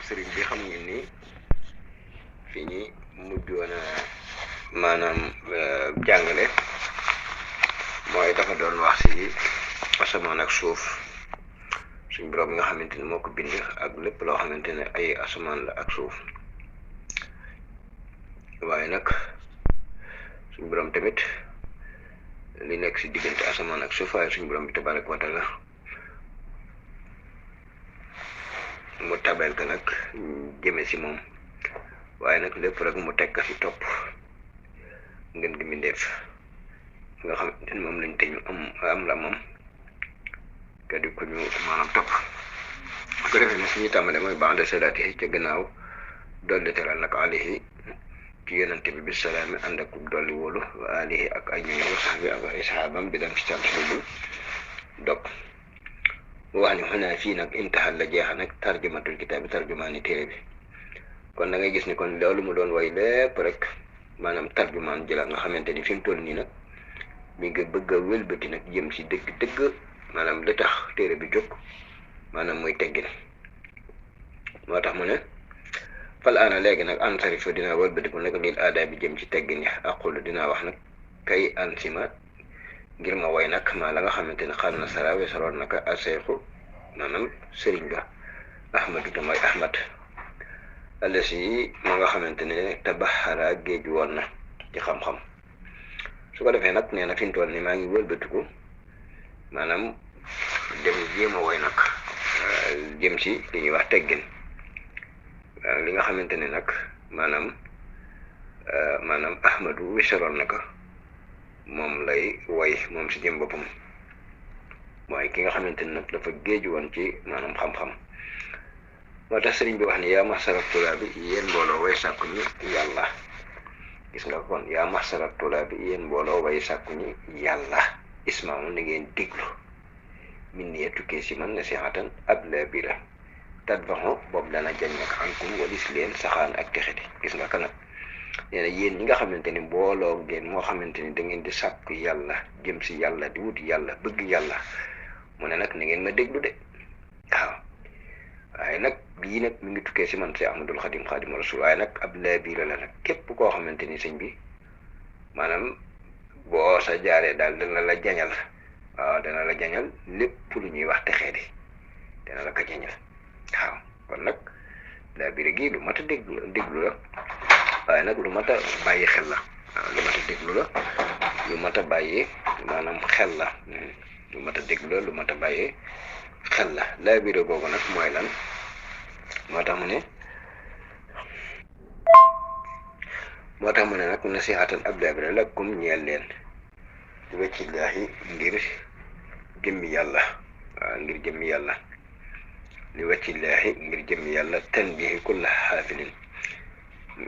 sëriñ bi xam ngeen ni fi ñi mujjoon a maanaam jàngale mooy dafa doon wax ci asamaan ak suuf suñ borom nga xamante ni moo ko bind ak lépp loo xamante ne ay asamaan la ak suuf waaye nag suñ borom tamit li nekk ci diggante asamaan ak suuf waaye suñ borom bi tabaraka wa taala mu tabel ka nag jëme ci moom waaye nag lépp rek mu tekk ci topp ngeen gi mbindeef nga xamante ni moom lañ teñu am la moom ka di ko ñu maanaam topp ko defee ne suñuy tàmbale mooy ba'da salaati ca gannaaw dolli teral nag alayhi ci yonante bi bisalaami ànd ak dolli wóolu wa alihi ak ay ñoom wa sahbi ak ay sahabam bi dem ci cant bu dog mu wax ni xanaa fii nag intahal la jeexa nag tarjumatul kitaab bi tarjumaani téere bi kon da ngay gis ni kon loolu mu doon way lépp rek maanaam tarjumaan jëla nga xamante ni fi mu toll nii nag mi ngi bëgg a wëlbati nag jëm si dëgg maanaam li tax téere bi jóg maanaam muy teggin moo tax mu ne fal aana léegi nag ansarifa dinaa wëlbatiku nag lil aada bi jëm ci teggin ya aqulu dinaa wax nag kay ansima ngir ma way nag maa la nga xamante ne xam na sarawe saroon naka aseexu maanaam sëriñ ga ahmadu te mooy ahmad allasi ma nga xamante ne tabaxara géej woon na ci xam-xam su ko defee nag nee na fi mu toll ni maa ngi wëlbatiku maanaam dem jéem a woy nag jëm si li ñuy wax teggin li nga xamante ne nag maanaam ahmadu wisaroon naka moom lay woy moom si jëm boppam mooy ki nga xamante ne nag dafa géeju woon ci maanaam xam-xam moo tax sëriñ bi wax ni yaa mahsara tulaabi yéen mbooloo way sàkku ñi yàlla gis nga kon yaa mahsara tulaabi yéen mbooloo way sàkku ñi yàlla ismaamu na ngeen diglu min ni tukkee si man nasihatan ab la bira tadbaxu boobu dana jañ nag ankum walis leen saxaan ak texeti gis nga kanam nee na yéen ñi nga xamante ni mbooloo ngeen moo xamante ni da ngeen di sàkku yàlla jëm si yàlla di wut yàlla bëgg yàlla mu ne nag na ngeen ma déglu de waaw waaye nag bii nag mi ngi tukkee si man si Ahmadul Xadim Xaadimu Rasuul waaye nag ab la bira la nag képp koo xamante ni sëñ bi maanaam boo sa jaaree daal dana la jañal waaw dana la jañal lépp lu ñuy wax texee di dana la ko jañal waaw kon nag daa bire gi lu mat a déglu la waaye nag lu mat a bàyyi xel la waaw lu mat a déglu la lu mat a bàyyi maanaam xel la lu mat a déglu la lu mat a bàyyi xel la daa bire googu nag mooy lan moo tax mu ne nag nasihatan ab daa bire lakum ñeel leen di wàccillaahi ngir jëmmi yàlla waaw ngir jëmmi yàlla li wàccillaahi ngir jëmmi yàlla tanbihi kulla xaafilin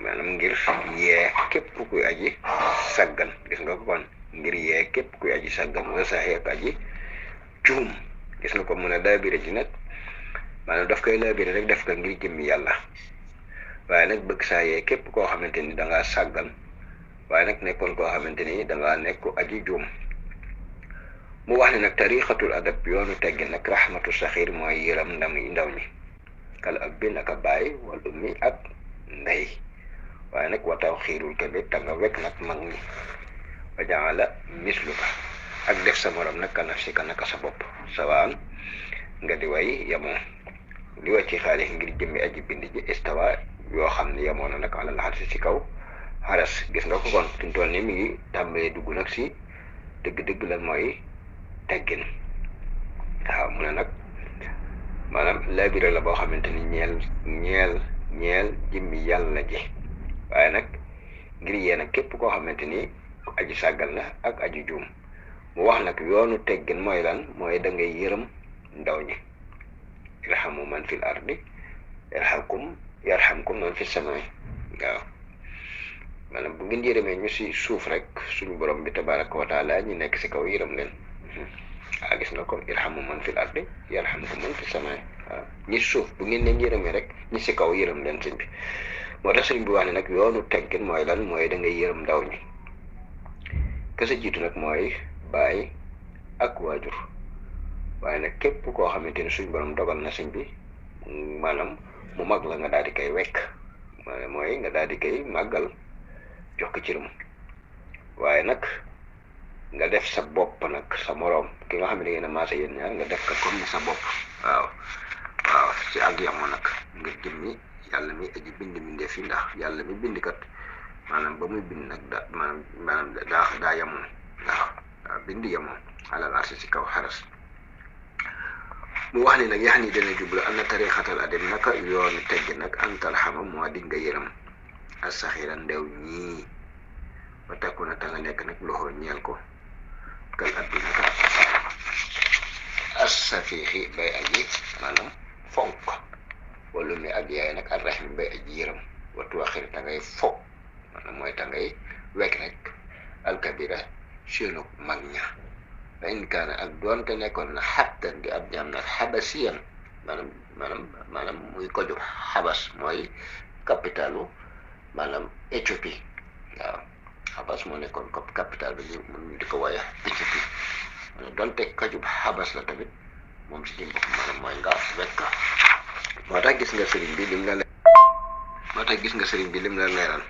maanaam ngir yee képp kuy aji saggan gis nga ko kon ngir yee képp kuy aji saggan nga saxee ak aji juum gis nga ko mu ne laabire ji nag maanaam daf koy laabire rek def ko ngir jëmmi yàlla waaye nag bëgg saa yee képp koo xamante ni dangaa saggan waaye nag nekkoon koo xamante ni dangaa nekk aji juum mu wax ne nag tariqatul adab yoonu teggin nag rahmatu saxiir mooy yëram ndaw ñi kal ab bi naka bàyyi wal ummi ak ndey waaye nag wataw xiirul kabir ta nga wekk nag mag ñi wa jaala misluka ak def sa morom nag ka nafsika naka sa bopp sawaan nga di way yamoo li wàcci xaalis ngir jëmmi aji bind ji istawa yoo xam ne yamoo na nag alal xarsi si kaw xaras gis nga ko kon fi mu toll nii mi ngi tàmbalee dugg nag si dëgg-dëgg la mooy teggin waaw mu ne nag maanaam labiré la boo xamante ni ñeel jëmmi yàlla ji waaye nag ngir yéen ak képp koo xamante ni aji sàggal la ak aji juum mu wax nag yoonu teggin mooy lan mooy da ngay yërëm ndaw ñi irhamu man fil ardi yarhamkum man fis samaa'i waaw maanaam bu ngeen yërëmee ñu si suuf rek suñu borom bi tabaraka wa taala ñi nekk si kaw yërëm leen gis nga ko irhamu man fil ardi yarhamkum man fis samaa'i ñi suuf bu ngeen leen yërëmee rek ñi si kaw yërëm leen sëñ bi moo tax sëñ bi wax ne nag yoonu teggin mooy lan mooy da ngay yërëm ndaw ñi kese jiitu nag mooy bàyyi ak waajur waaye nag képp koo xamante ni suñ borom dogal na sëñ bi maanaam mu mag la nga daal di koy wekk mooy nga daal di koy màggal jox ko cëram waaye nag nga def sa bopp nag sa moroom ki nga xam ne da ngeen a maase yéen ñaar nga def ko comme ni sa bopp waaw ci ak yamoo nag ngir jëmmi yàlla mi aji bind mindee fi ndax yàlla mi bind kat maanaam ba muy bind nag maanaam daa yamoon waaw bind yamoon alal arsi ci kaw xaras mu wax ni nag yax ni dana jublu am na tarixatal adem naka yoonu tegg nag antal xama moo di nga yërëm asaxira ndew ñii ba takku na ta nga nekk nag loxo ñeel ko kal addi naka asafixi bay aji maanaam fonk wala mi ak yaay nag arrahim bay aji yërëm watu waxir ta ngay fo maanaam mooy ta ngay wekk rek alkabira seenu mag ña ba in kaana ak doonte nekkoon na xattan di ab jaam nag xabasiyan maanaam muy ko jóg xabas mooy capitalu maanaam Éthiopie waaw xabas moo nekkoon capital bi ñu di ko wooye Éthiopie doonte kajub xabas la tamit moom si jëm bopp maanaam mooy nga wekk moo tax gis nga sëriñ bi lim la leeral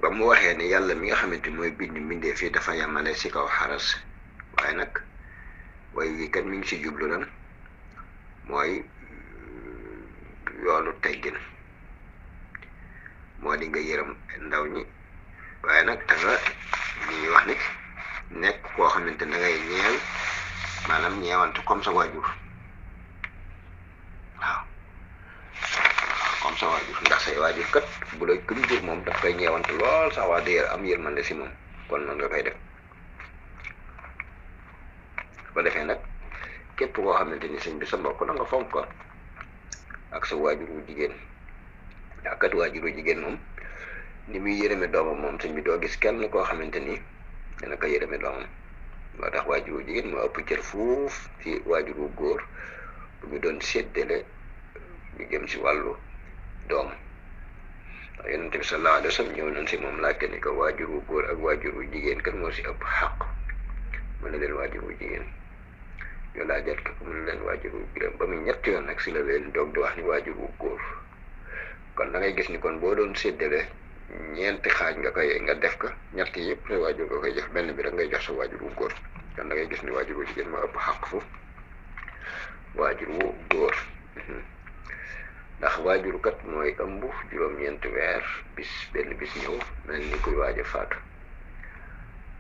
ba mu waxee ne yàlla mi nga xamante mooy bind mbindee fii dafa yamale si kaw xaras waaye nag way wi kat mi ngi si jublu lan mooy yoonu teggin moo di nga yërëm ndaw ñi waaye nag ta nga ñuy wax ni nekk koo xamante da ngay ñeel maanaam ñeewante comme sa waajur waaw comme sa waajur ndax say waajur kat bu la gëm jur moom daf koy ñeewante lool sax waa di am yërmande si moom kon noonu nga koy def ko defee nag képp koo xamante ni sëñ bi sa mbokk da nga fonk ko ak sa waajur wu jigéen ak kat waajur wu jigéen moom ni muy yërëme doomam moom sëñ bi doo gis kenn koo xamante ni dana ko yërëme doomam moo tax waajur wu jigéen moo ëpp cër fuuf ci waajur wu góor bu ñu doon séddale ñu jëm si wàllu doom waaw yonent bi sallallahu alayhi wa sallam ñëw nañ si moom laajte ni ko waajur wu góor ak waajur wu jigéen kan moo si ëpp xaq mu ne leen waajur wu jigéen ñoo laajaat ko mu ne leen waajur wu juróom ba muy ñetti yoon nag si la leen doog di wax ni waajur wu góor kon da ngay gis ni kon boo doon séddale ñeenti xaaj nga def ko ñett yëpp sa waajur nga koy jox benn bi rek ngay jox sa waajur wu góor kon da ngay gis ni waajur wu jigéen moo ëpp xaq foofu waajur wu góor ndax waajur kat mooy ëmb juróom-ñeenti weer benn bis ñëw mel ni kuy waaj a faatu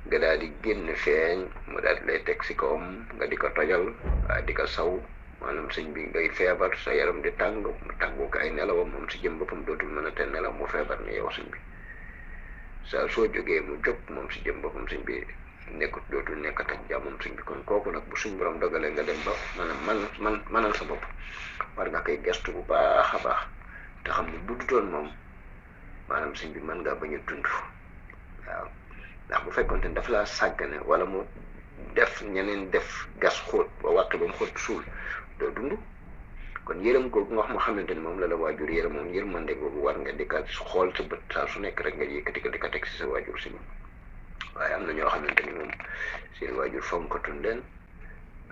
nga daal di génn feeñ mu daal di lay teg si kawam nga di ko tojal waaye di ko saw maanaam sëñ bi ngay feebar sa yaram di tàng mu tàggu ko ay nelawam moom si jëm boppam dootul mën a te nelaw mu feebar ni yow sëñ bi saa soo jógee mu jóg moom si jëm boppam sëñ bi dootul nekkat ak jàmmam sëñ bi kon kooku nag bu suñ borom dogalee nga dem ba maanaam manal sa bopp war nga koy gestu bu baax a baax te xam ne bu dutoon moom maanaam sëñ bi mën ngaa bañ a dund waaw ndax bu fekkoon te daf laa sàggane wala mu def ñeneen def gas xóot ba wàqi ba mu xóot suul doo dund kon yërëm googu nga wax mu xamante ni moom la waajur yërëm moom yërmande googu war nga di ka xool sa bët saa su nekk rek nga yëkkati ko di ko teg si sa waajur si moom waaye am na ñoo xamante ni moom seen waajur fonkatuñ leen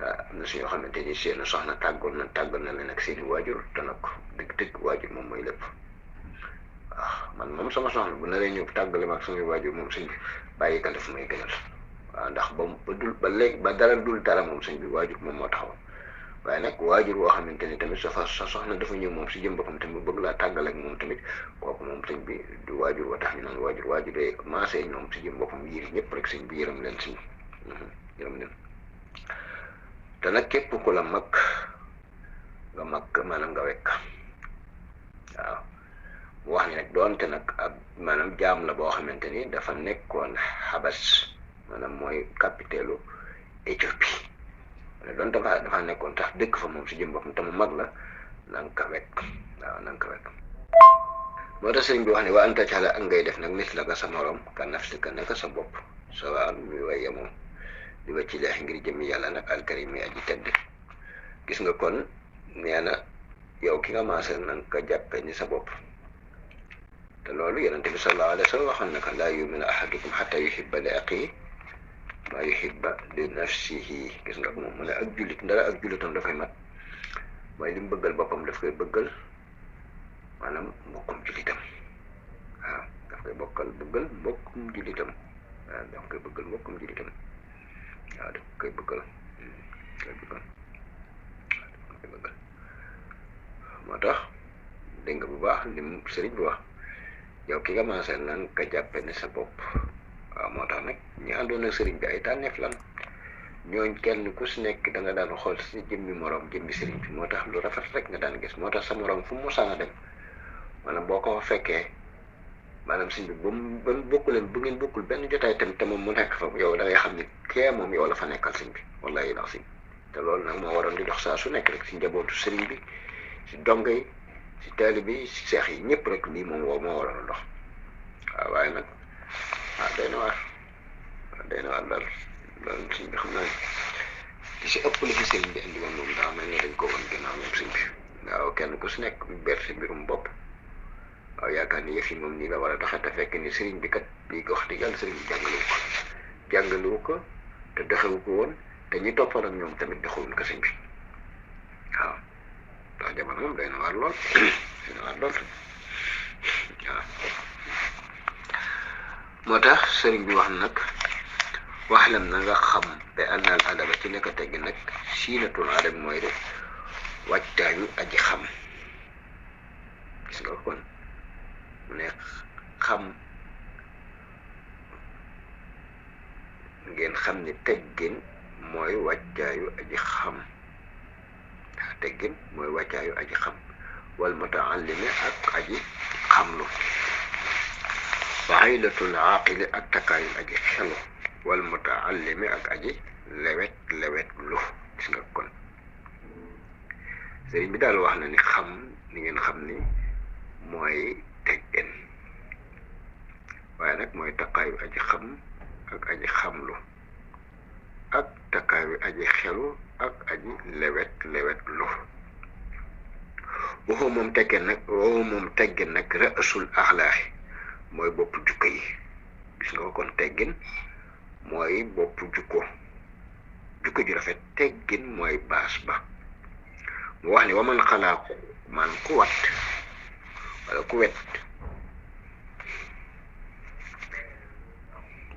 am na si ñoo xamante ni seen soxna tàggal na leen ak seeni waajur te nag dëgg waajur moom mooy lépp waaw man moom sama soxna bu naree ñëw tàggale ma ak samay waajur moom sëñ bi bàyyi ka def may gënal waaw ndax ba léegi ba dara dul dara moom sëñ bi waajur moom moo taxaw waaye nag waajur woo xamante ni tamit sa soxna dafa ñëw moom si jëm boppam tamit bëgg laa tàggale ak moom tamit kooku moom sëñ bi du waajur wa tax ñu naan waajur de maasee ñoom si jëm boppam yir ñëpp rek sëñ bi yërëm leen si yërëm leen te nag képp ku la mag maanaam nga wekk waaw mu wax ni nag doonte nag ab maanaam jaam la boo xamante ni dafa nekkoon xabas maanaam mooy capitalu Éthiopie doon dafa nekkoon tax dëkk fa moom si jëm boppam te mu mag la na nga ko wekk waaw na nga ko wekk moo tax sëriñ bi wax ne waa anta caala ak ngay def nag mis la ka sa morom ka nafsi ka nekk sa bopp sa waa muy way yemoo di wàcc leex ngir jëmmi yàlla nag alkarim mi aji tedd gis nga kon nee na yow ki nga maasal na nga ko jàppe ni sa bopp te loolu yonente bi sallallahu alayhi wa sallam waxoon na ko laa yuminu ahadukum xata yuhibba li axihi maa yuhibba li nafsihi gis nga moom mu ne ak jullit ndara ak jullitam dafay mat mooy li mu bëggal boppam daf koy bëggal maanaam mbokkum jullitam waaw daf koy bëggal mbokkum jullitam waaw daf koy bëggal mbokkum jullitam waaw daf koy bëggal moo tax dégg nga bu baax li mu sëriñ bi wax yow ki nga maasal nan ka jàppe ne sa bopp waaw moo tax nag ñi àndoon ak sëriñ bi ay tànneef lan ñooñ kenn ku si nekk da nga daan xool si jëmmi morom jëmmi sëriñ bi moo tax lu rafet rek nga daan gis moo tax sa morom fu mu mosaan a dem maanaam boo ko fekkee maanaam sëriñ bi ba mu bokkuleen bu ngeen bokkul benn jotaay tamit te moom mu nekk fa yow da ngay xam ni kee moom yow la fa nekkal sëriñ bi wallahi la si te loolu nag moo waroon di dox saa su nekk rek si njabootu sëriñ bi si dongo yi si taalibe yi si seex yi ñëpp rek lii moom moo waroon a dox waaw waaye nag day na waar daal loolu sëñ bi xam naa li si ëpp li fi sëriñ bi indi woon moom daa mel ne dañ ko woon gannaaw moom sëñ bi waaw kenn ku si nekk ber si mbirum bopp waaw yaakaar ni yëf yi moom nii la war a doxee te fekk ni sëriñ bi kat lii ko wax di yàlla sëriñ bi jàngalewu ko te doxewu ko woon te ñi toppoon ak ñoom tamit doxewuñ ko sëñ bi waaw ndax jamono moom day na waar lool waaw moo tax sëriñ bi wax nag waxlam na nga xam be annal adaba ci nekk teggi nag siinatul adab mooy de wàccaayu aji xam gis nga kon mu ne xam ngeen xam ni teggin mooy wàccaayu aji xam teggin mooy wàccaayu aji xam wal mutaallimi ak aji xamlu waxilatul aqili ak takkaayu aji xelu wal mutaallimi ak aji lewet lu gis nga kon sëriñ bi daal wax na ni xam ni ngeen xam ni mooy teggin waaye nag mooy takkaayu aji xam ak aji xamlu ak takkaayu aji xelu ak aji lewet lu waxu moom teggin nag ra'sul axlaaxi mooy bopp jukko yi gis nga ko kon teggin mooy bopp jukko ju rafet teggin mooy baas ba mu wax ni waman xalaa man ku wat wala ku wet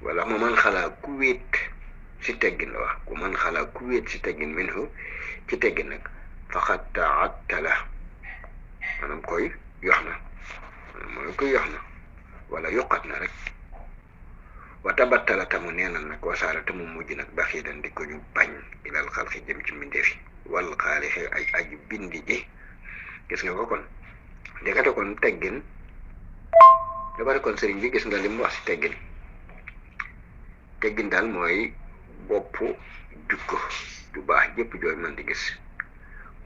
wala man xalaa ku wéet si teggin la wax ku man xalaa ku wéet si teggin minhu ci teggin nag faqad ta'attala maanaam koy yox na mooy koy yox na wala yokkat na rek wa tabattala tamu neenal nag wasaara tamu mujj nag baxiidan di ko ñu bañ ilal xalqi jëm ci mbindeef yi wal xaalixi ay aji bindi ji gis nga ko kon ndekete kon teggin da bari kon sëriñ bi gis nga li mu wax si teggin daal mooy boppu jukko ju baax jëpp jooy mën di gis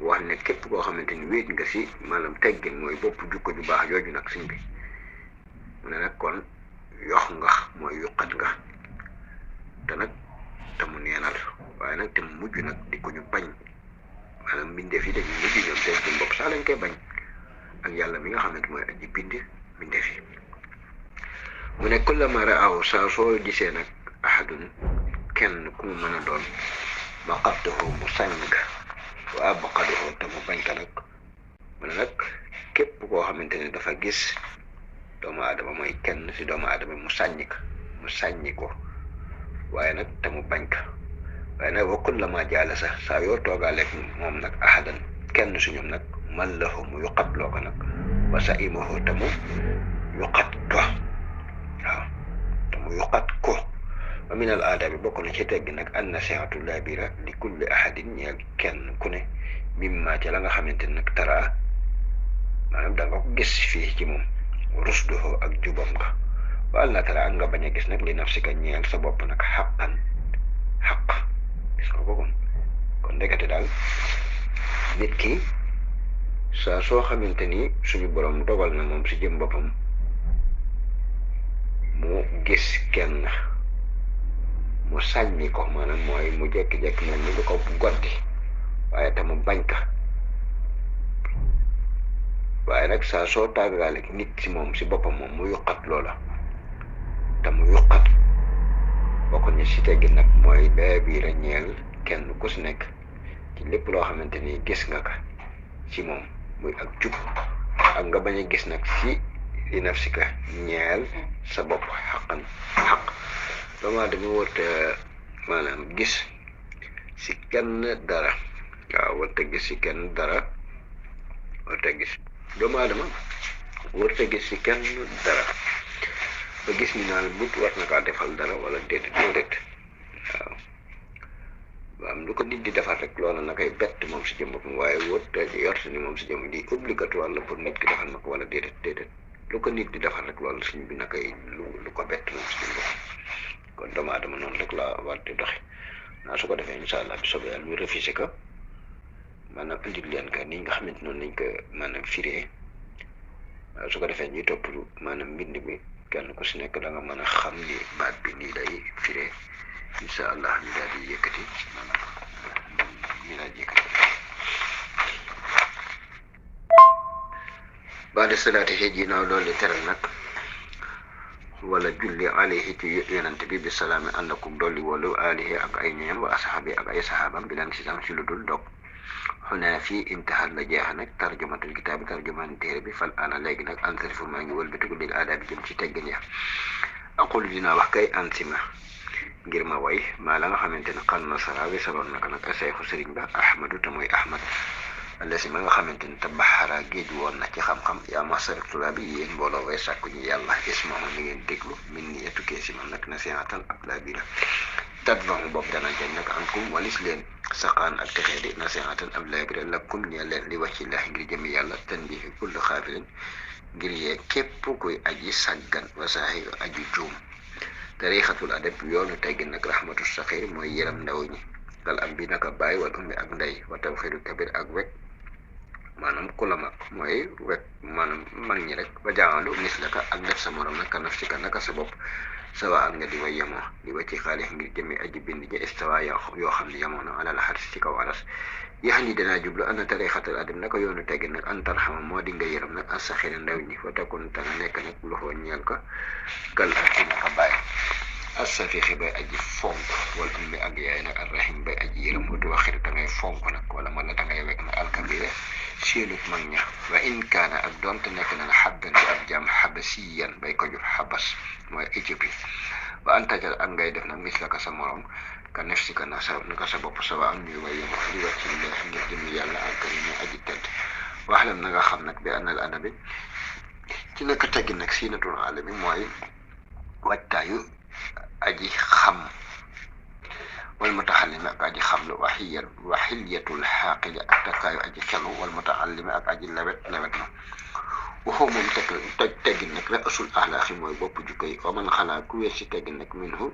wax ne képp koo xamante ni wéet nga si maanaam teggin mooy boppu jukko ju baax jooju nag sëriñ bi mu ne nag kon yox nga mooy yuqat nga te nag te mu neenal waaye nag te mu mujj nag di ko ñu bañ maanaam mbindeef yi dañuy mujj ñoom seen jëm bopp sax lañ koy bañ ak yàlla mi nga xamante mooy aji bind mbindeef yi mu ne kullama ra'ahu saa soo gisee nag ahadun kenn ku mu mën a doon maqabtahu mu sañ nga wa abqadahu te mu bañ ka nag mu ne nag képp koo xamante ne dafa gis doomu aadama mooy kenn si doomu aadama mu sàññi ko waaye nag te mu bañ ka waaye nag wa kullama jaala sax saa yoo toogaaleeg moom nag ahadan kenn su ñoom nag man lahu mu yuqat loo ko nag wa sa imahu te mu yuqat ko waaw te mu yuqat ko wa min al aadabi bokk na ci tegg nag an nasihatu labira li kulli ahadin ñeel kenn ku ne mimma ca la nga xamante nag tara maanaam da nga ko gis fii ci moom rusduhu ak jubam nga wa allah tara ak nga bañ a gis nag li nafsika ñeel sa bopp nag xaq gis nga ko kon ndekete daal nit ki saa soo xamante ni suñu borom dogal na moom si jëm boppam mu gis kenn mu sàññi ko maanaam mooy mu jekki-jekki mel ni lu ko goddi waaye te mu bañ ka waaye nag saa soo tàggaale nit si moom si boppam moom mu yuqat loola te mu yuqat bokk ñu si teggin nag mooy bee biir a ñeel kenn ku si nekk ci lépp loo xamante ni gis nga ka ci moom muy ak jub ak nga bañ a gis nag si li nafsika ñeel sa bopp xaqan xaq doomu aadama warta maanaam gis si kenn dara waaw warta gis si kenn dara warta gis doomu aadama warta gis si kenn dara ba gis ni naan but war na kaa defal dara wala déedéet waaw am lu ko nit di defar rek loola na koy bett moom si jëm boppam waaye warta yorta ni moom si jëm di obligatoire la pour nit ki defal na ko wala déedéet lu ko nit di defar rek loolu suñ bi na koy lu ko bett moom si jëm boppam kon doomu aadama noonu rek la war di doxe naa su ko defee incha allah bi soobee yàlla ñu refusé ko maanaam indil leen ka ni nga xamante noonu lañ ko maanaam firee waaw su ko defee ñuy topp maanaam mbind bi kenn ku si nekk da nga mën a xam ni baat bi nii lay firee incha allah ñu daal di yëkkati maanaam ñu daal di yëkkati baada salaati xëy ginnaaw loolu di teral nag wala julli alayhi ci yonante bi salaami ànd ak dolli wolu alihi ak ay ñeem wa asxaabi ak ay saxaabam bi leen si sam si lu dul dog xunaa fii intihar la jeexa nag tarjumatul kitaabi tarjumaan téere bi fal ana léegi nag ansarifu maa ngi wëlbatiku lil aadaabi jëm ci teggin ya aqulu dinaa wax kay ansima ngir ma way maa la nga xamante ne xan na saraawi saloon naka nag aseyxu sëriñ ba ahmadu te mooy ahmad allasi ma nga xamante ni tabaxara géej woon na ci xam-xam yaa masarik tulaa bi yéen mbooloo way sàkku ñu yàlla ismaho ni ngeen déglu min ni etukee si man nag na seatan ab laa bi la tadvamu boobu dana jañ nag ankum walis leen saqaan ak texee di na seatan ab laa bi la lakkum ñee leen li wax ci laahi ngir jëmi yàlla tan bi fi kull xaafilin ngir yee képp kuy aji sàggan wasaaxi aji juum tariixatul adab yoonu teggin nag rahmatu saxir mooy yëram ndaw ñi kal am bi naka bàyyi wal ummi ak ndey wa tawxiidu kabir ak wek maanaam ku la mag mooy wek maanaam mag ñi rek ba jaaxalu mislaka ak def sa morom nag ka nafsika naka sa bopp sawa ak nga di way yemoo di wa ci xaalis ngir jëmi aji bind ji istawa yoo xam ne yemoo na alal xaris ci kaw aras yax ni dinaa jublu ana tarixatal adab naka yoonu teggin nag an tarxama moo di nga yëram nag as saxira ndaw ñi fa takun ta nga nekk nag loxoo ñeel ko kal ak ci naka bàyyi asafixi bay aji fonk wala ummi ak yaay nag arrahim bay aji yërëm watu waxir da ngay fonk nag wala mala da ngay wek nag alkabira séenut mag ña wa in kaana ak doonte nekk na na xabdan di ab jaam xabasiyan bay ko jur xabas mooy Éthiopie ba antajal ak ngay def nag mislaka sa morom ka nafsika na sa naka sa bopp sa waa am ñuy way yemo li wàcc li lay ngir jëm yàlla alkari ñu aji tedd wax lam na nga xam nag bi anal adabi ci naka teggi nag siinatul alami mooy waajtaayu aji xam wal mutaxallimi ak aji xamlu waxilyatul xaaqili ak takkaayu aji xelu wal mutaxallimi ak aji lewet na waxoo moom teggin nag rasul axlaaqi mooy bopp jukko yi wa man xalaa ku wees ci teggin nag minhu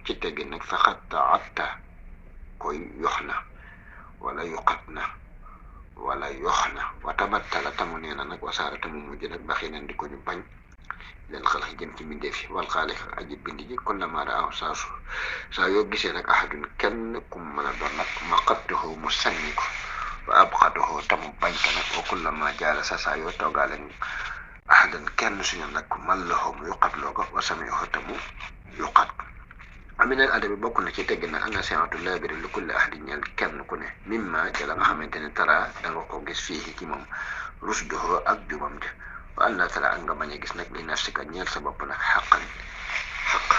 ci teggin nag fa xatta atta koy yox na wala yuqat na wala yox na wa tabattala tamu nee na nag wasaara tamu mujj nag baxi nan di ko ñu bañ leen xalax jëm ci mbindeef yi wal xaalix aji bind ji kon la maara aw saa yoo gisee nag ahadun kenn ku mën a doon nag ma xattuxoo mu sànni ko wa ab xatuxoo tamu bañ ko nag wa kulla ma jaala saa yoo toogaale ahadan kenn suñu nag man la xoo mu yuqat loo ko wa samixoo tamu yuqat aminal adabi bokk na ci tegg nag ana séantu labiri lu kulli ahadin ñeel kenn ku ne mimma jala nga xamante ne tara da nga ko gis fii ci moom rusduhoo ak jubam ja wa an la tara ak nga bañ a gis nag li nafsika ñeel sa bopp nag xaqan xaq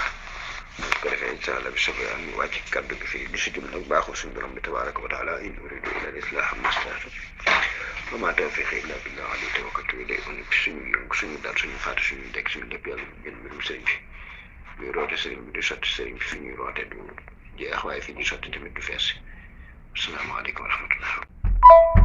moo ko defee incha allah bi soobee am ñu wàcc kàddu gi fii du si jum nag baaxul suñu borom bi tabaraka wa taala in uridu illa al-islaha mastata'tu wa ma tawfiqi illa billah alayhi tawakkaltu ilayhi unib suñu yëngu suñu dal suñu faatu suñu dekk suñu lépp yàlla gën mbirum sëriñ bi ñuy roote sëriñ bi du sotti sëriñ bi fi ñuy roote du jeex waaye fi ñuy sotti tamit du fees asalaamaaleykum wa rahmatullah